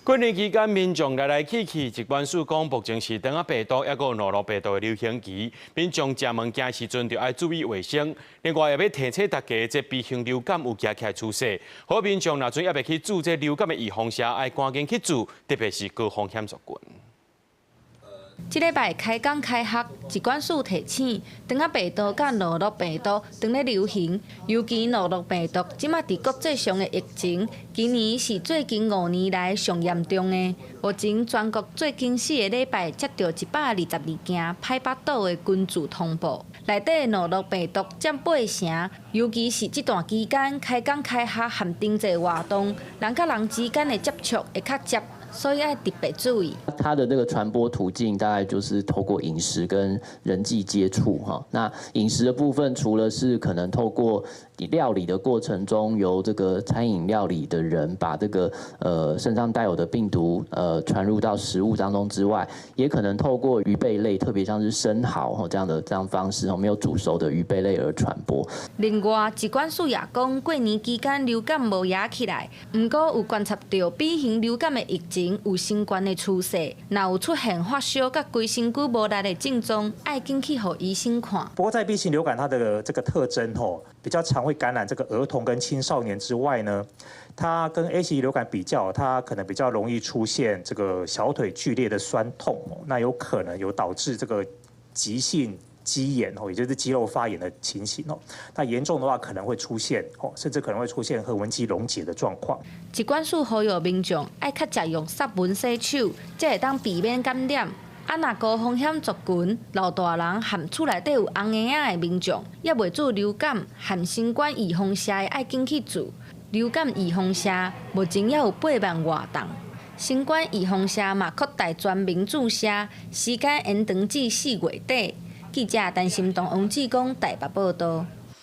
過年期間，民眾來來去去，疾管署講，目前是腸仔病毒抑閣諾如病毒的流行期，民眾食物件時陣就愛注意衛生。另外，也欲提醒大家，這 B 型流感有加起來趨勢，呼籲民眾若陣猶未去注這流感的預防射，愛趕緊去注，特別是高風險族群。這禮拜開工開學，疾管署提醒，腸仔病毒佮諾如病毒當咧流行，尤其諾如病毒這馬佇國際上的疫情，今年是最近5年來上嚴重的。目前全國最近4個禮拜接著122件歹腹肚的根治通報，內底諾如病毒佔八成，尤其是這段期間開工開學和定濟活動，人佮人之間的接觸會較捷。所以愛特別注意。它的這個傳播途徑大概就是透過飲食跟人際接觸哈。那飲食的部分，除了是可能透過料理的過程中，由這個餐飲料理的人把這個身上帶有的病毒傳入到食物當中之外，也可能透過魚貝類，特別像是生蠔吼這樣的這樣方式，沒有煮熟的魚貝類而傳播。另外，疾管署也講，過年期間流感無掖起來，毋過有觀察著 B 型流感的疫情有升懸的趨勢，若有出現發燒佮規身軀無力的症狀，愛緊去予醫生看。不過在 B 型流感它的這個特徵吼，比較常會感染這個兒童跟青少年之外呢，它跟 A 型流感比較，它可能比較容易出現這個小腿劇烈的痠痛，那有可能有導致這個急性肌炎哦，也就是肌肉發炎的情形哦。那嚴重的話可能會出現哦，甚至可能會出現橫紋肌溶解的狀況。疾管署呼籲民眾愛較常用殺蚊洗手，才會當避免感染。啊，若高風險族群、老大人和厝內底有紅嬰仔的民眾，猶未注流感和新冠預防射的，愛緊去注。流感預防射目前猶有8萬外筒，新冠預防射嘛擴大全民注射，時間延長至4月底。記者陳心彤、王志剛台北報導。